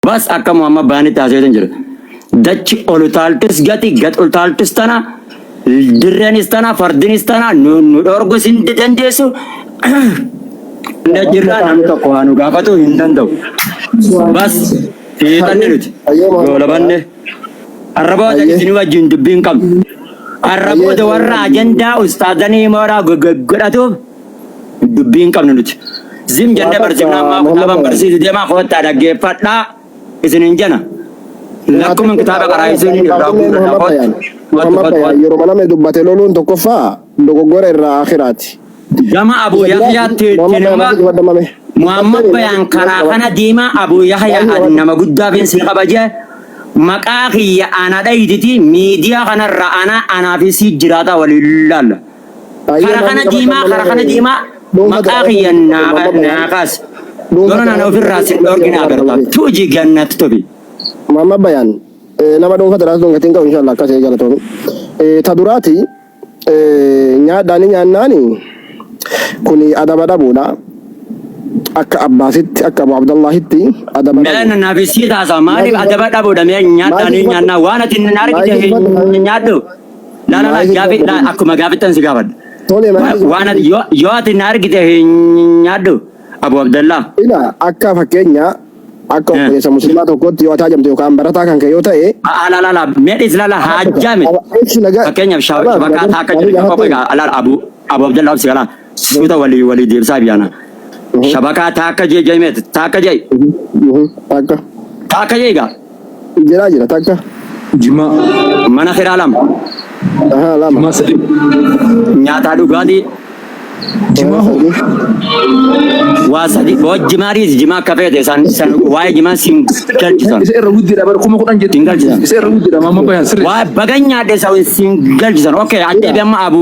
Bas akka Muhammad Bayaanitti haasa'eetan jira. Dachi ol utaaltus gati, gad utaaltus tana, dirreenis tana, fardinis tana, nu nu dhorgus hin dandeessu. Hunda jirra namni tokko waa nu gaafatu hin danda'u. Bas fiixanne nuti. Ayyee Muhammad Goolabanne. Arra booda Ayyee. isin wajjin dubbii hin qabnu. Arra Ayyee booda warra ajandaa ustaazanii mooraa godhatuuf dubbii hin qabnu nuti. Zim Waa jennee takka barsiifna ammaa Muhammad kitaaban Bayaan. barsiisu deemaa koottaa dhaggeeffadhaa isin hin jena. Waa Lakkuma takka kitaaba waan qaraayisuun addaan hin irraa baasinne guurradha Muhammad kootti. Bayaan. Kootti Muhammad kootti Bayaan kootti. yeroo namni dubbate loluun tokkoffaa dogoggora irraa akhiraati. Gama Abu Isa biraati Yahyaatti Muhammad Bayaan immoo maakii cufadha mame. Muhammad Dubbattee Bayaan maakii karaa qabadhu. kana deemaa Abu Yahya Maakii ani qabadhu. nama guddaa fi si kabaje maqaa kiyya ana dhayititi miidiyaa kanarra ana anaa fi si jiraata waliin laalla. Ayyee Kara kana maakii qabadha diimaa kara kana malee diimaa dhuunfa maqaa ta'ee kiyya Muhammad Bayaan naa kaas. dhuunfa Yoona ta'ee nana ofirraa sin dhorkina agarta. Tuuji gannatti tobi. Muhammad Bayaan nama dhuunfa ta'ee sun gatiin qabu inshallah akkas galatoomi. Ta duraati nyaadhaani nyaannaani kuni adaba dhabuudha. Akka Abbaasitti akka Abu Abdallahitti adaba Mee dhabuudha. naaf sii taasa maaliif Maakii adaba cufadhu. dhabuudha mee nyaadhaanii Maakii cufadhu. nyaannaa waan ati hin argite Maakii cufadhu. hin nyaadhu. La la la Maakii gaafi cufadhu. la akkuma gaafittan si gaafadha. Tole maakii Waan cufadhu. ati yoo yoo ati hin argite hin nyaadhu Abu Abdallah. Ila akka fakkeenya akka obboleessa musliimaa tokkotti yoo ati hajamte yookaan barataa kan kee yoo ta'e La la la mee dhis la la haajaa miti. ibsi nagaa Fakkeenyaaf abaas shabakaa taakka gaafii jedhu qofa gaafattee egaa ala Abu Abu Abdallah obsi galaa suuta walii walii deebisaa biyyaana. Shabakaa taakka jee jee meet taakka jee takka taakka jee egaa jiraa jira takka Jimaa. mana kiraa lama ahaa lama Jimaa sadii. nyaataa dhugaatii Jimaa hoo? sadii waa sadi boo jimaa dhiisi jimaa akka feete san san waa'ee jimaa siin galchisan Isa irra guddiidha bara 10,000 jettu. siin galchisan Isa irra guddiidha maamma bayaan sirrii. waa bagan nyaadhe sa siin galchisan okay ila addeebi amma Abu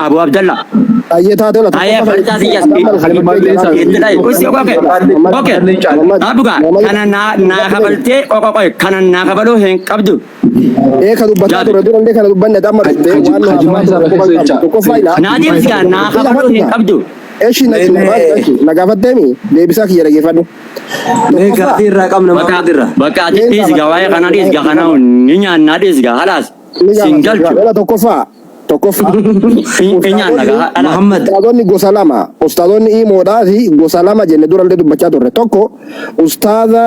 Abu Abdallah ayyee taate ola Aye, tokkoffaa barcaa siyas Maqaan isaa itti dhayi. Usi okay. Okay. Maqaan caala. Muhammad Abuga Muhammad kana naa naa kabaltee qoqoqoy kana naa kabaluu hin qabdu. ee ka dubbataa Jaabi. ture durallee kana dubbanne amma dhufte waan nu Hajimaa haasawaa isaa ture rakkisee quban qabdu jecha. tokkoffaa ila Naa deebisi gaa naa ila kabaluu hin fadhuga qabdu. eshi na na gaafatteemi deebisaa kiyya dhageeffadhu Mee tokkoffaa gaaffii irraa qabna Bakka Muhammad irraa. bakka ati een dhiisi gaa gaafadha waa'ee kana dhiisi gaa kana ni nyaannaa dhiisi gaa halaas ni siin gaafadha galchu. ila tokkoffaa tokkoffaa Hin nyaanna gaa ustaazonni halaas. Muhammad ustaazonni gosa lama ustaazonni imoodhaa fi gosa lama jenne durallee dubbachaa turre tokko ustaaza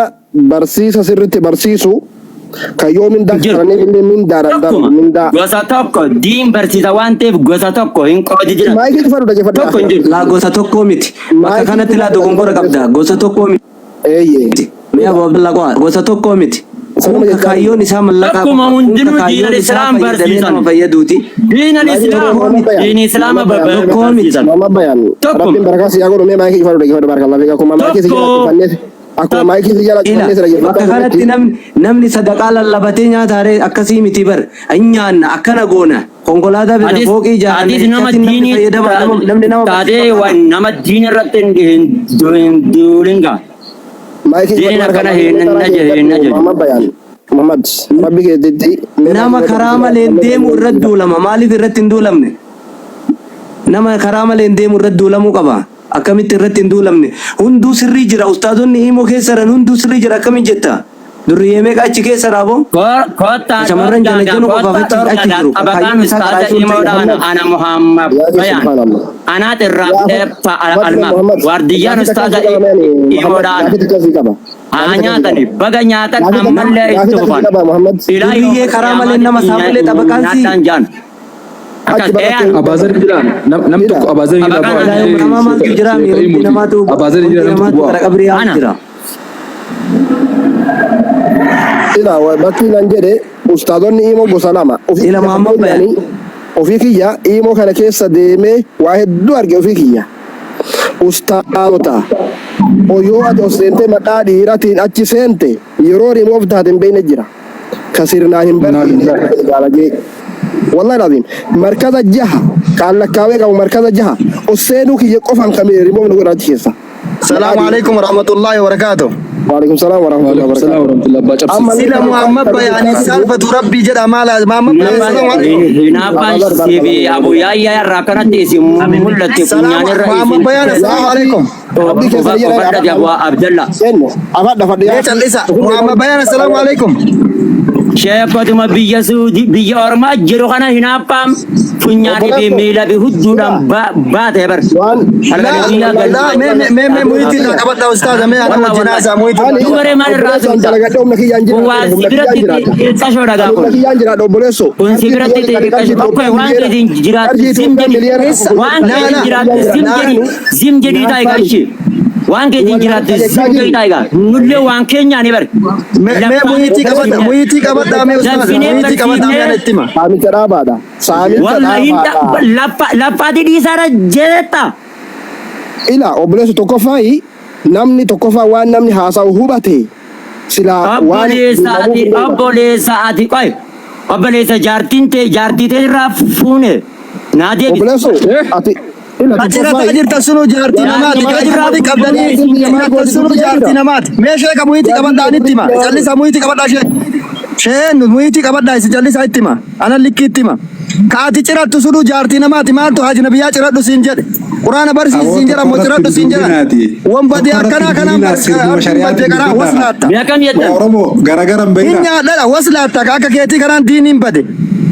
barsiisa sirritti barsiisu kan yoo mindaa Jiru. kafalanii illee mindaadhaan darbu Tokkuma mindaa gosa tokko diin barsiisa waan ta'eef gosa tokko hin qoodi jiran. maayikii cufadhu dhageeffadhu Tokko hin jiru. laa gosa tokkoo miti. Bakka maayikii kanatti laa cufadhu dogongora dhageeffadhu qabda. Gosa tokkoo miti. eeyyee Mee Abu Abdullah qo'a. Gosa tokkoo miti. Kun sanuma ka jechaa kaayyoon isaa mallaqaa Tokkuma qofa. Kun ka hundinuu diinal kaayyoon isaa islaam fayyadamee nama barsiisan. fayyaduuti. Diinal maayikii cufadhu islaam Muhammad Bayaan diin islaama Muhammad Bayaan Tokkoo miti. barsiisan. Muhammad Bayaan Tokkuma. rabbiin barakaa si haa godhu mee maayikii cufadhu dhageeffadhu barakallahu fiik akkuma maayikii si jala Tokko cufannees akkuma maayikii si jala Ila cufannees bakka dhaggeeffachaa kanatti turretti namni namni sadaqaa lallabatee nyaataaree akkasii miti bar hin nyaanna akkana goona konkolaataa bita Atis fooqii ijaaranna atis nama jechaatiin namni diinii fayyadama nama namni nama taatee barsiisu waan nama diin irratti hin duulin gaa. maayikii Diin cufadhu akkana barakallahu hin fiik taraa naje hin keessadhu naje. Muhammad Bayaan Muhammad rabbi keetitti mee nama maayikii karaa cufadhu malee hin deemu irratti duulama maaliif irratti hin duulamne nama karaa malee hin deemu irratti duulamuu qaba akkamitti irratti hin duulamne hunduu sirrii jira ustaazonni imoo keessa jiran hunduu sirrii jira akkamiin jetta durriyyee meeqa achi keessa raaboo Kottaa shamarran dhorkaa gaa jalajjanu qofaaf kottaa achi dhorkaa achi gaa jiru xabaqaan kaayyoon isaa ustaaza karaa imoodha ta'e ana Muhammad ana Muhammad yaa akhi Bayaan subhanallah anaat irraa yaa fudhee Fadle almaaf Muhammad waardiyyaan gaafii takka ustaaza si qaba meeni Muhammad imoodha ana gaafii takka si qaba haa gaafii takka si nyaatani qaba baga nyaatan gaafii takka ammallee gaafii itti takka si fufan qaba Muhammad ilaa durriyyee yooma karaa malee nama qiyaamaatitti saamulee xabaqaan si nyaadhaan jaan achi akkas baqattee eeyaan hin Abaazar beekamu jira nam ila tokko abaazar jira xabaqaan bu'aa ilaa yooma illee namaa maaltu jira sheeka mi hundi himuuti. namaatu Abaazar hundi jira nam tokko namaatu bu'aa. gara qabrii yaa'u ana jira ila bakki nan jedhe ustaazonni imoo gosa lama ofii ila kiyya Muhammad Bayaan fakkeenyaani ofii kiyya imoo kana keessa deemee waa hedduu arge ofii kiyya ustaazota yoo ati os seentee maqaa dhiiratiin achi seente yeroo rimoof taate hin beekne jira ka sirnaan hin Innaa barsiine lillahi. gaalagee wallahi lazim markaza jaha kaan lakkaawee qabu markaza jaha os seenuu kiyya qofaan kamee rimoof nu godha achi keessa maqaa Salaamu dhiira alaikum warahmatullahi wabarakatuh. Waalaikum salaam warahmatullahi Waalaikum salaam wabarakatuh. warahmatullahi abbaa cabsi. Amma Sila Muhammad Bayaan saalfatu Rabbii jedha maala Muhammad Bayaan salaamu alaikum. Hinaaffaan siif Abu Yaayyaa irraa akkanatti isin mul'atte funyaan irra Muhammad isin Bayaan assalaamu alaikum. Abdii keessa jira Ofadhate Abu Abdalla. Jennu afadha fadhi Mee cal'isa. Muhammad Bayaan assalaamu alaikum. Sheekotuma biyya Suudi biyya Ormaa jiru kana hinaaffaan funyaanii fi miila fi hudduudhaan baate bar. Waan Halkanii guyyaa Laa mee galma. mee mee muhiitii irraa qabadha ustaaza mee ana wajjin haasaa muhiitii irraa. Dubaree maal irraa Obboleessaan haasofta? dalagadhe humna kiyyaan Kun jiraadha. waan si Humna biratti kiyyaan jiraadha. xiqqashoo dhagaa Humna kun. kiyyaan jiraadha obboleessoo. Kun si biratti xiqqashoo. Okkee waan keetiin jiraattu zim jedhi. Waan keetiin jiraattu zim jedhi. Zim jedhii taa'i galchi. Waan keetiin jiraattu zim jedhii taa'i gaa. Nullee waan keenyaa ni bari. Mee mee muhiitii qabadha muhiitii qabadha mee ustaaza Danfinee muhiitii qabadha mee ana barsiifnee itti hima. Saamicha dhaabaadha. Saamicha wallahi dhaabaadha. laffaati dhiisaara jedhetta. Ila obboleessu tokkoffaayi namni tokkoffaa waan namni haasa'u hubate silaa waan Obboleessa ati obboleessa ati qoy obboleessa jaartiin tee jaartii tee irraa fuune naa deebisi. Obboleessu ati ila Achirratti tokkoffaayi jirtan sunu jaartii namaati. Kaajirratti qabdanii jirtan sunu jaartii namaati. Mee sheeka muhiitii qabadhaa itti hima. Callisa muhiitii qabadhaa shee. Sheen muhiitii qabadhaa isin callisa itti hima. Ana likkii itti hima. Kaati cirattu sunu jaartii namaati. Maaltu haji nabiyyaa ciradhu siin jedhe. Quraana barsiisi siin jedha ammoo ciradhu siin jedha. Wanbadee akkanaa kanaan badee karaa waslaatta. Mee akkam jettan? Oromoo garagaran Hin beekna. nyaadhadha waslaatta akka keetii karaan diiniin bade.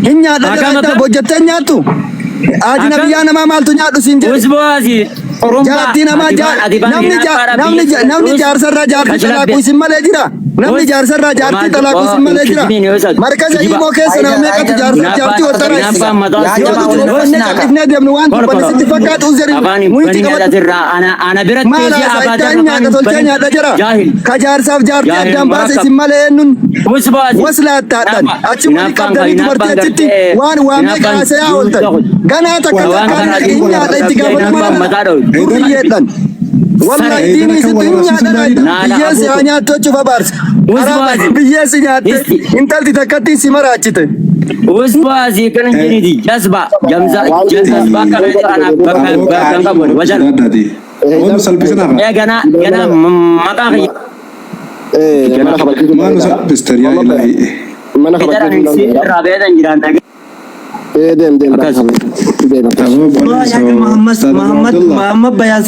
Hin nyaadha Akkam jedha akkam? hojjettee nyaattu. Haji Akkam? nabiyyaa namaa maaltu nyaadhu siin jedhe. Usboasi Orombaa Jaartii namaa ati baan ati baan namni hinaafaadha namni biyya namni jaarsarraa jaartii talaaquu isin malee jira. Namni jaarsarraa jaartii talaaquu isin malee jira. Markaza Imoo keessa nama meeqatu jaarsa jaartii wattara Hinaaffaan mataa Yoo nuti dubbannee cal'ifnee deemnu waan dubbanne sitti fakkaatu uzeri afaan hin muhiitii banin qabadhu. asirraa ana ana biratti Maal si haasaa afaan ittaan nyaadha tolchee nyaadha jira. Jaahil. Ka jaarsaaf jaartii Jaahil addaan baase murakkab. isin malee eenyuun Usboasi. waslaattaadhaan achi wali qabdanii dubartii achitti waan waamee kaasee haa ooltan. Ganaa takka Waan takkaan kana hin nyaadha itti gaafatamummaa duriyyeedhaan. Wallahi diinii sitti hin nyaadha biyyeessi haa nyaattu jechuuf abaarsa. Karaa biyyeessi nyaatte intalti takkatti si maraachite. Usboasi kana jedhiti jazba jamza jazba kana ana bakka bakka qabu wajan. Oolu salphisinaaf. Ee gana gana maqaa kiyya Mana kabachiisuu Maal nu salphistan yaa ilaahi. Mana Edaran kabachiisuu si dandeera. irraa beekan jiraan dhage. Deem deem Akkas. deem akkas. Muhammad Muhammad Muhammad Bayaan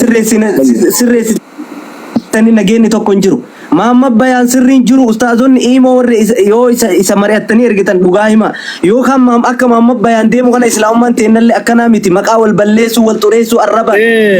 sirreessitanii nageenyi tokko hin jiru. Muhammad Bayaan sirriin jiru ustaazonni imoo warri yoo isa isa mari'attanii ergitan dhugaa hima. Yookaan akka Muhammad Bayaan deemu kana islaamummaan teennallee akkanaa miti maqaa wal balleessuu wal xureessuu arraba.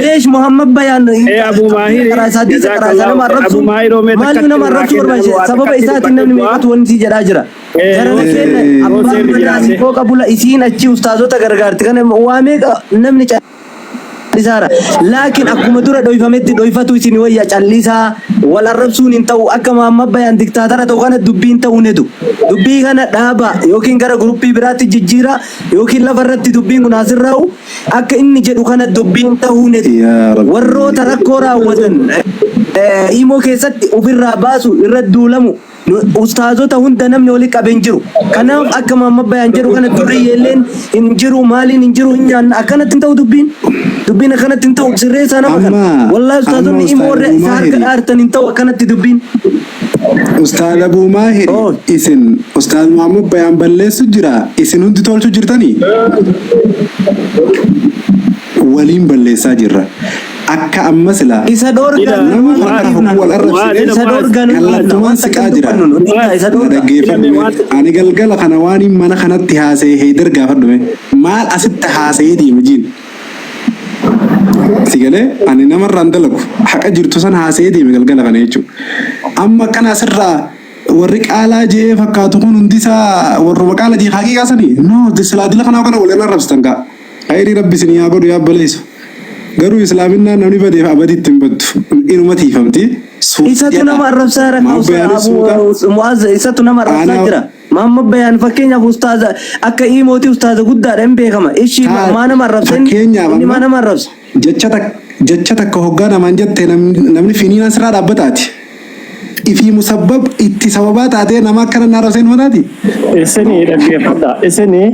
Leesh Muhammad Bayaan Abu Maahir, karaa isaa hadiisa karaa isaa nama jazakallahu. arrabsu Abu Maahir oo mee maaliif takkatti nama nurraa arrabsuu kenna, barbaachise waa sababa takkatti isaatiin namni dubbadhu. meeqatu wanti jedhaa jira. Jara keenya Yoo abbaan seerri manaa jiraate. fooqa bula isiin achi ustaazota gargaarti kana waa meeqa namni callisaara. Laakiin akkuma dura dhoyfametti dhoyfatu isin wayya callisaa wal arrabsuun hin ta'u akka Muhammad Bayaan diktaatara ta'u kana dubbiin ta'uu nedu. Dubbii kana dhaaba yookiin gara guruppii biraatti jijjiira yookiin lafa irratti dubbiin kun asirraa'u akka inni jedhu kana dubbiin ta'uu nedu. Yaa Rabbi. Warroota rakkoo raawwatan imoo keessatti ofirraa baasu irra duulamu ustaazota hunda namni wali qabe hin jiru. Kanaaf akka Muhammad Bayaan jedhu kana durriyyeelleen hin jiru maaliin hin jiru hin nyaanna akkanatti hin ta'u dubbiin. Dubbiin akkanatti hin ta'u sirreessaa nama kana. Amma Wallaahi ustaazonni amma imoo Ustaaz warra Abuu isa harka Maahiri dhaartan hin ta'u akkanatti dubbiin. Ustaaz Abuu Maahiri Oh. isin Ustaaz Muhammad Bayaan balleessu jira isin hundi tolchu jirtanii waliin balleessaa jirra. Akka amma silaa Isa dhoorgan nama harka hogguu wal arrabsine isa dhoorgan kallattumaan siqaa jira. Isa Na dhoorgan. dhaggeeffadhu ani galgala kana waan mana kanatti haasa'e heydar gaafadhu maal asitti haasa'ee deema jiin. Si galee ani namarraan dalagu haqa jirtu san haasa'ee deeme galgala kana jechuudha. Amma akkana asirraa warri qaalaa jee fakkaatu kun hundisaa warruma qaala jee haqiiqaa sanii no silaadila kanaa kana waliin arrabsitan kaa. Khayrii rabbi isin yaa godhu yaa baleessu. Garuu islaaminaan namni badeef abaditti hin baddu inuma tiifamti. Isatu nama arrabsaa jira. Mu'aaz isatu nama arrabsaa jira. Muhammad Bayaan fakkeenyaaf ustaaza akka iimooti ustaaza guddaadha hin beekama. Ishii maa nama arrabsa inni Fakkeenyaaf inni maa amma nama arrabsa. jecha takka jecha takka hoggaa namaan jette namni finiinaan sirraa dhaabbataati. Ifii musabbab itti sababaa taatee nama akkana na arrabsee numa taati. Isinii dhaggeeffadha. Isinii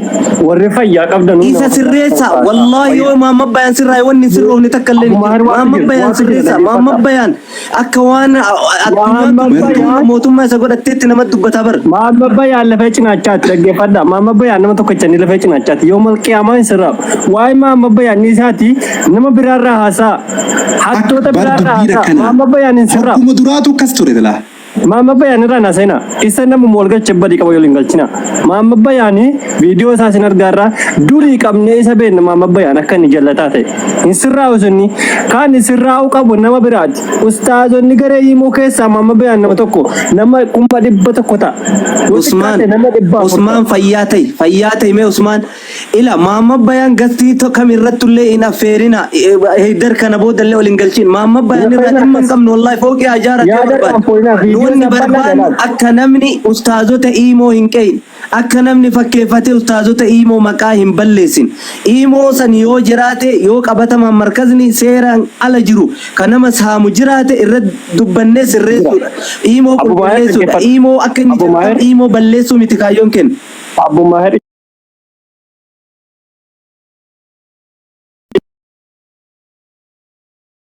warri fayyaa qabdan Isa sirreessa. Wallaahi yoo Maamma Bayaan sirraa wanni hin sirroofne takka illee hin jiru. Maamma Bayaan sirreessa. Maamma Bayaan akka waan addunyaan tun mootummaa isa godhatteetti nama dubbataa bara. Maamma Bayaan lafee cinaachaati dhaggeeffadha. Maamma Bayaan nama tokkicha inni lafee cinaachaati. Yoo malqiyaamaa hin sirraa'u. Waa'ee Maamma Bayaan ni isaati nama biraarraa haasa'a. Hattoota Bar biraarraa dubbiin haasa'a. akkana. Maamma Bayaan hin sirraa'u. Hogguma duraatu akkas ture silaa. Maamma Bayaan irraa na seenaa. Isa nama wal galche badii qaba yoo hin galchina. Maamma Bayaan viidiyoo isaa isin argaarraa durii qabnee isa beekna Maamma Bayaan akka inni jallataa ta'e. Hin sirraa'u sunni. Kaan sirraa'u qabu nama biraati. Ustaazonni garee himoo keessaa Maamma Bayaan nama tokko nama 100,000 ta'a. Yoo Usmaan xiqqaate nama 400 Usmaan ta'a. fayyaa ta'i fayyaa ta'i mee Usmaan ila Maamma Bayaan gastii kam irrattullee hin affeerina Heydar kana boodallee ol hin galchin Maamma Bayaan irraa dhimma hin qabnu wallahi fooqii haa ijaaratu yoo Yaada barbaade irraan fuudhinaa nu viidiyoo wanni isaa bal'aa barbaannu jalaati. akka namni ustaazota iimoo hin qe'in akka namni fakkeeffatee ustaazota iimoo maqaa hin balleessin iimoo san yoo jiraate yoo qabatamaan markazni seeraan ala jiru ka nama saamu jiraate irra dubbannee sirreessuudha iimoo Abu Maahir qulqulleessuudha dhaggeeffadhu. iimoo akka inni Abu jalqabu Maahir iimoo balleessuu miti kaayyoon kenna. Abu Maahir.